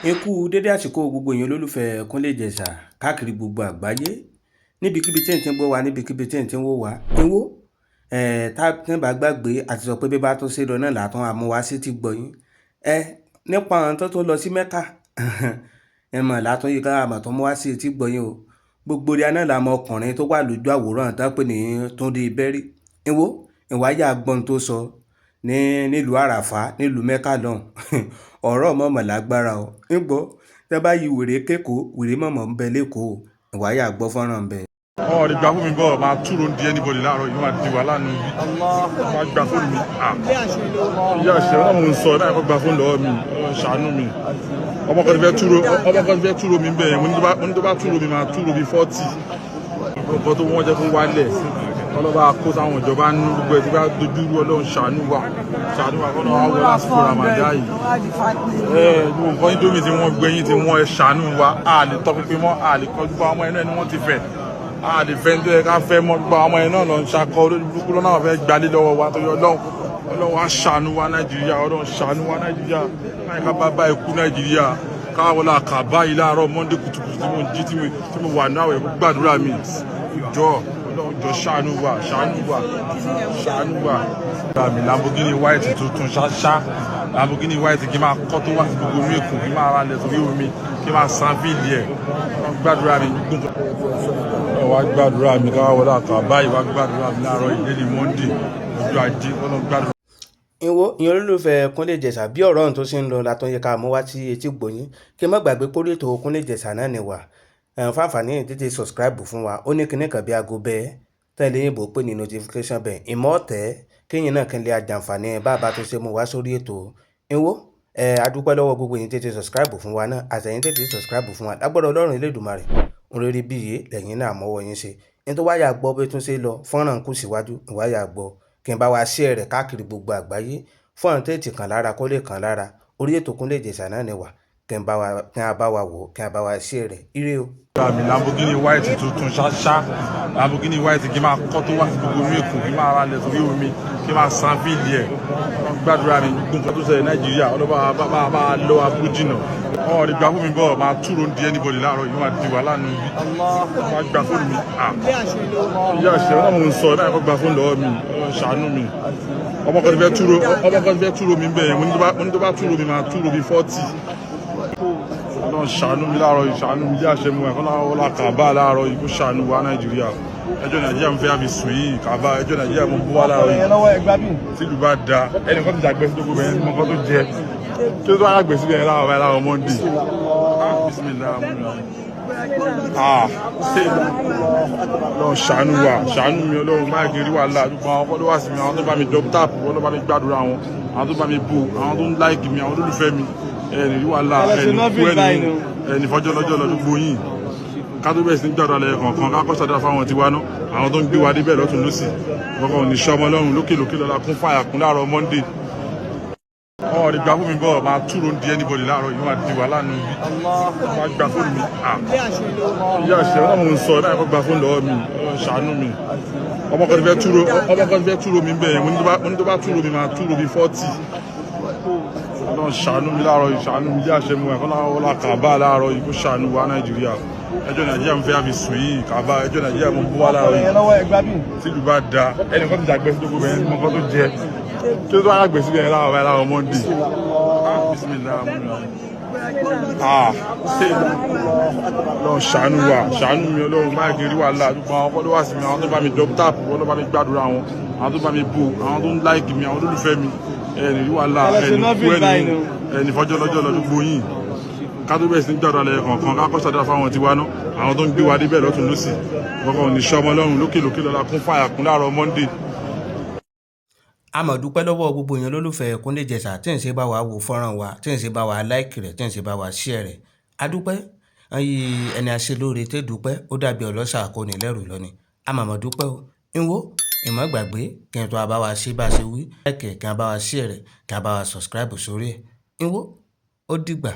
Ẹ kú dédé àsìkò gbogbo èèyàn olólùfẹ́ Kúnlé Ìjẹ̀ṣà káàkiri gbogbo àgbáyé, níbikíbi tí ẹ̀ ti ń gbọ́ wa, níbikíbi tí ẹ̀ ti ń wò wá. Ìwó ẹ̀ tá tí ń bá gbàgbé àti sọ pé bí bá tún ṣe lọ náà látún àmú wá sí ti gbọ̀yìn ẹ nípa àwọn tó tún lọ sí Mẹ́kà. Ẹ mọ̀ látún yìí ká àmọ̀ tó mú wá sí etí gbọ̀yìn o. Gbogbo ria náà làmọ ọkùnrin tó wà lójú àwòrán tá pè ní Túndé Bẹ́rí. Ìwó ìwáyà gbọ́n tó sọ ní nílùú Àràfá, nílùú Mẹ́kà lọ́hùn. Ọ̀rọ̀ mọ̀mọ̀ lágbára o. Ńgbọ́ tẹ́ bá yí wèrè kékòó, wèrè mọ̀mọ̀ ń bẹ lẹ́kọ̀ọ́. Ìwáyà gbọ́ fọ́nrán ń bẹ. Ọ̀ lè gba fóònù mi bọ̀, máa túrò ń di anybody láàárọ̀ yìí, máa di wàhálà nù bí. Máa gba fóònù mi. Ìyá àṣẹ ọlọ́run ń sọ, ẹ̀ báyìí kó gba fóònù lọ́wọ́ mi, Ọlọ́run ṣàánú mi. Ọmọ kan ti fẹ́ túrò, ọmọ kan ti fẹ́ túrò mi bẹ́ẹ̀, mo ní tó bá túrò mi, máa túrò bí 40. Nǹkan tó wọ́n jẹ́ kó wálẹ̀. Ọlọ́ba kó sáwọn ìjọba nú gbogbo ẹ̀ tí bá dojú rú. Ọlọ́run ṣàánú wa, ṣàánú wa, kọ́nà wa wọ lásìkò Ramadan yìí. Ẹ gbogbo nǹkan Indomie tí wọ́n gbẹ̀yìn tí wọ́n, ẹ ṣàánú wa, a lè tọpinpin mọ́, a lè kọjú bá ọmọ ẹnu ẹni wọ́n ti fẹ̀. A lè fẹ́ ní tó yẹ ká fẹ́ mọ́. Gbogbo àwọn ọmọ yẹn náà lọ ń ṣakọ olórí burúkú lọ́nà, àwọn fẹ́ gbalé lọ́wọ́ wa. Torí Ọlọ́run, Ọlọ́run á ṣàánú wa Nàìjíríà. Ọlọ́run ṣàánú wa Nàìjíríà. Láyé ká bá bá ikú Nàìjíríà, káwọn la kà báyìí láàárọ̀ Monday kùtùkùtù tí mo jí, tí mo wà náà ẹ̀ gbàdúrà mi. Jọ Ọlọ́run, jọ ṣàánú wa, ṣàánú wa, ṣàánú wa. Mi Lamborghini white tuntun ṣáṣá, Lamborghini white, kí n máa kọ́ tó wá sí gbogbo inú Èkó, kí n máa ra lẹ̀ sórí omi, kí n máa san fíìlì ẹ̀. Gbàdúrà mi gbogbo, wá gbàdúrà mi, káwá wọlé àkà báyìí, wá gbàdúrà mi láàárọ̀ ìlérí Monday, ọjọ́ Ajé, Ọlọ́run gbàdúrà. Ìwọ ìyẹn olólùfẹ́ Kúnlé Ìjẹ̀ṣà, bí ọ̀rọ̀ ọ̀hún tó ṣe ń lọ látọ̀ yẹ ká mú wá sí etí gbòyìn. Kí n má gbàgbé pórí ètò Kúnlé Ìjẹ̀ṣà náà ni wà fáfàní tètè subscribe fún wa. Ó ní kinní kan bí aago bẹ́ẹ̀ tẹ́lẹ̀ yìnbó pé ní notification bẹ́ẹ̀ ìmọ̀ ọ̀tẹ́ kéyìn náà kí n lè àjàǹfààní bá a bá tó ṣe mú wá sórí ètò. Ìwọ ẹ adúpẹ́ lọ́wọ́ gbogbo yín tètè subscribe fún wa náà, àtẹ̀yìn tètè subscribe fún wa. Lágbọ́dọ̀ Ọlọ́run Elédùmarè, òun rere bí yìí lẹ́yìn náà mọ́wọ́ yín ṣe ní tó wáyà gbọ́ bí tún ṣe lọ fọ́nrán kù síwájú. Ìwáyà gbọ́ kí n bá wa share rẹ̀ káàkiri gbogbo àgbáyé fún àwọn tètè kàn lára kó lè kàn lára. Orí ètò Kúnlé Ìjẹ̀ṣà náà ni wà. Kí n bá wa, kí a bá wa wò, kí a bá wa share rẹ̀. Ire o. Mi Lamborghini white tuntun ṣáṣá, Lamborghini white, kí n máa kọ́ tó wá sí gbogbo inú Èkó, kí n máa ra lẹ̀ sórí omi, kí n máa san fíìlì ẹ̀. Gbàdúrà mi. Gbogbo nǹkan tó ṣẹlẹ̀ Nàìjíríà, ọlọ́ba bá lọ aburú jìnnà. Ọ̀ lè gba fóònù mi bọ̀, máa túrò ń di anybody láàárọ̀ yìí, máa di wàhálà nù bí. Máa gba fóònù mi. Ìyá àṣẹ ọlọ́run ń sọ, ẹ̀ báyìí kó gba fóònù lọ́wọ́ mi. Ọlọ́run ṣàánú mi. Ọmọ kan ti fẹ́ túrò, ọmọ kan ti fẹ́ túrò mi bẹ́ẹ̀, mo ní tó bá túrò mi, máa túrò bí 40. Ọlọ́run ṣàánú mi láàárọ̀ yìí, ṣàánú mi. Yá àṣẹ mu ẹ̀kọ́ láwọn kàbá láàárọ̀ yìí, kó ṣàánú wa Nàìjíríà. Ẹjọ́ Nàìjíríà ń fẹ́ àfi sùn yìí kàbá. Ẹjọ́ Nàìjíríà mo bú wá láàárọ̀ yìí. Tílùú bá da, ẹnìkan ti dàgbẹ́ sí gbogbo ẹ̀ mọ́kàn tó jẹ kí ló tó wá gbé síbẹ̀ láwọn báyìí láwọn Monday. Bismillah. Ọlọ́run ṣàánú wa, ṣàánú mi. Ọlọ́run báyìí kiri wàhálà. Gbogbo àwọn followers mi, àwọn tó bá mi double tap, wọ́n bá mi gbàdúrà wọn, àwọn tó bá mi bú, àwọn tó ń like mi, àwọn olólùfẹ́ mi, ẹni rí wàhálà, ẹni kú, ẹni ẹni fọjọ́ lọ́jọ́ lọ gbogbo yìí. Ká tó bẹ̀rẹ̀ sí ní gbàdúrà lẹ́yìn kọ̀ọ̀kan, ká kọ́ ṣàdúrà fáwọn tiwa náà, àwọn tó ń gbé wa débẹ̀ lọ́tún lọ́sì. Kọ̀ọ̀kan ní sọmọ Ọlọ́run lókè lókè lọ́la kún fàyà kún láàárọ̀ Monday. Ọ̀ lè gba fóònù mi bọ̀, máa túrò ń di anybody láàárọ̀ yìí, máa di wàhálà nù bí. Máa gba fóònù mi. Ìyá àṣẹ ọlọ́run ń sọ, ẹ̀ báyìí kó gba fóònù lọ́wọ́ mi. Ọlọ́run ṣàánú mi. Ọmọ kan ti fẹ́ túrò, ọmọ kan ti fẹ́ túrò mi bẹ́ẹ̀, mo ní tó bá túrò mi, máa túrò bí 40. Ọlọ́run ṣàánú mi láàárọ̀ yìí, ṣàánú mi. Yá àṣẹ mu ẹ̀kọ́ láwọn kàbá láàárọ̀ yìí, kó ṣàánú wa Nàìjíríà. Ẹjọ́ Nàìjíríà ń fẹ́ àfi sùn yìí kàbá. Ẹjọ́ Nàìjíríà mo bú wá láàárọ̀ yìí. Tílùú bá da, ẹnìkan ti dàgbẹ́ sí gbogbo ẹ̀ mọ́kàn tó jẹ kí ló tó wá gbé síbẹ̀ láwọn báyìí láwọn Monday. Bismillah. Ọlọ́run ṣàánú wa, ṣàánú mi. Ọlọ́run báyìí kiri wàhálà. Gbogbo àwọn followers mi, àwọn tó bá mi double tap, wọ́n bá mi gbàdúrà wọn, àwọn tó bá mi bú, àwọn tó ń like mi, àwọn olólùfẹ́ mi, ẹni rí wàhálà, ẹni kú, ẹni ẹni fọjọ́ lọ́jọ́ lọ gbogbo yìí. Ká tó bẹ̀rẹ̀ sí ní gbàdúrà lẹ́yìn kọ̀ọ̀kan, ká kọ́ ṣàdúrà fáwọn tiwa náà, àwọn tó ń gbé wa débẹ̀ lọ́tún lọ́sì. Kọ̀ọ̀kan ní sọmọ Ọlọ́run lókè lókè lọ́la kún fàyà kún láàárọ̀ Monday. A mọ̀ dúpẹ́ lọ́wọ́ gbogbo èèyàn olólùfẹ́ Kúnlé Ìjẹ̀ṣà tí ń ṣe bá wa wo fọ́nrán wa, tí ń ṣe bá wa like rẹ̀, tí ń ṣe bá wa share rẹ̀. A dúpẹ́. Ẹyí ẹni aṣelóore tẹ́ dúpẹ́, ó dàbí ọlọ́ṣà kò ní lẹ́rù lọ́ni. A mọ̀mọ́ dúpẹ́ o. Ìwọ ìmọ̀ gbàgbé kí n tó a bá wa ṣe bá ṣe wí, like, kí a bá wa share rẹ̀, kí a bá wa subscribe sórí ẹ̀. Ìwọ ó dìgbà.